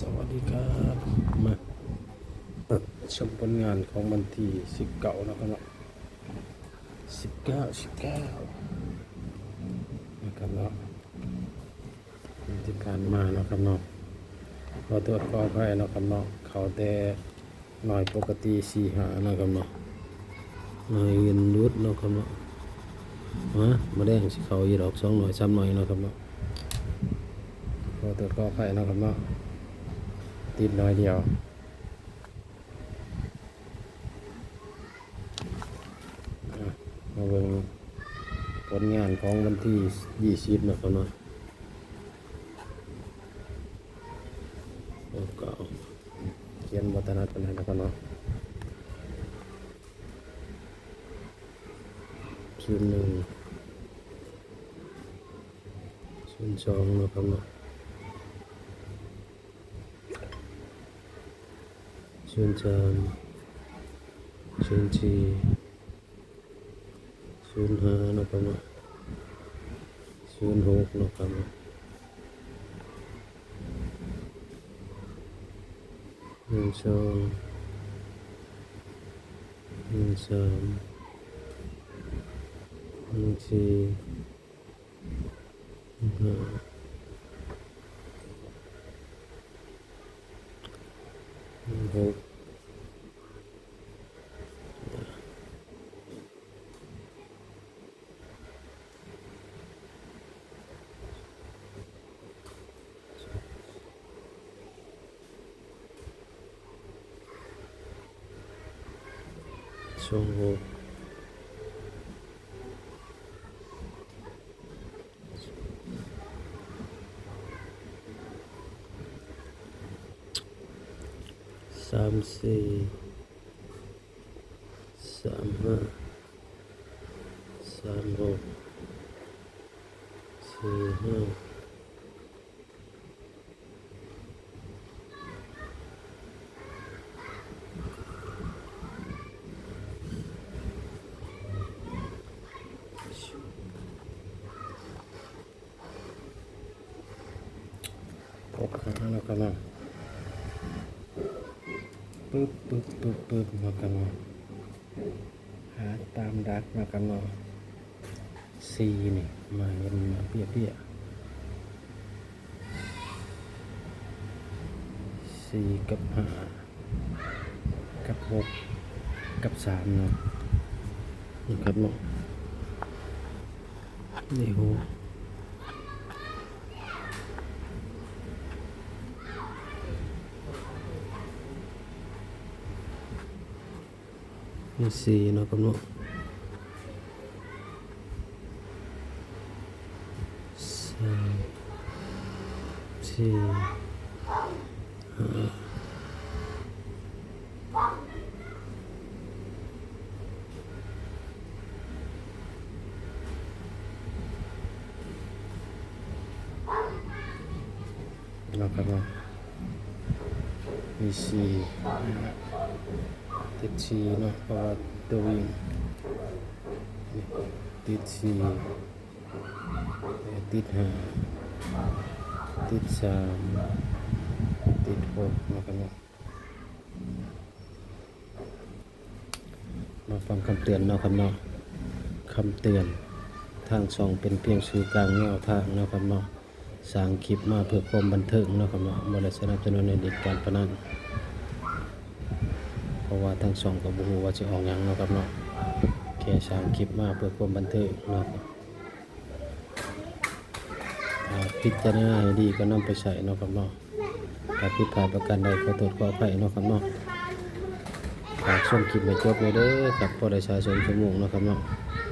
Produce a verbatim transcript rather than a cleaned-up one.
สวัสดีครับ มาชมผลงานของวันที่สิบเก้านะครับเนาะ สิบเก้า สิบเก้านะครับเนาะ ที่ผ่านมานะครับเนาะ ขอโทษขออภัยนะครับเนาะ เขาแต่น้อยปกติสี่ห้านะครับเนาะ น้อยเงินรุดนะครับเนาะ ฮะ บ่แดงสิเขาอยู่ดอก สองน้อย สามน้อยนะครับเนาะ ขอโทษขออภัยนะครับเนาะ ติดน้อยเดียว อ่ะ มาเบิ่งผลงานของวันที่ยี่สิบนะครับเนาะ โอ้เก่า เขียนบ่ถนัดปานใดนะครับเนาะ ศูนย์หนึ่ง ศูนย์สองนะครับเนาะ ศูนย์สาม ศูนย์สี่ ศูนย์ห้านะครับเนาะ ศูนย์หกนะครับเนาะ หนึ่งสอง หนึ่งสาม หนึ่งสี่ หนึ่งห้า หนึ่งหก สองหก สามสี่ สามห้า สามหก สี่ห้า หกห้าแล้วกันนะ ปึ๊บ ปึ๊บ ปึ๊บ ปึ๊บ แล้วกันนะ หาตามดักแล้วกันเนาะ สี่นี่ มาเห็นมาเปี้ยๆ สี่กับห้า กับหก กับสามเนาะ นะครับเนาะ นี่หก นี่สี่เนาะครับเนาะ สาม สี่ ห้า นะครับเนาะ มีสี่ ติดสี่เนาะ เพราะว่าตัววิ่ง ติดสี่ ติดห้า ติดสาม ติดหกนะครับเนาะ มาฟังคำเตือนเนาะครับเนาะ คำเตือน ทางช่องเป็นเพียงสื่อกลางแนวทางเนาะครับเนาะ สร้างคลิปมาเพื่อความบันเทิงเนาะครับเนาะ บ่ได้สนับสนุนให้เล่นการพนัน เพราะว่าทางช่องก็บ่ฮู้ว่าสิออกหยังเนาะครับเนาะ แค่สร้างคลิปมาเพื่อความบันเทิงเนาะ อ่า พิจารณาให้ดีก็นำไปใช้เนาะครับเนาะ ถ้าผิดพลาดประการใดขอโทษขออภัยเนาะครับเนาะ ฝากชมคลิปให้จบเลยเด้อครับ พอได้สะสมชั่วโมงเนาะครับเนาะ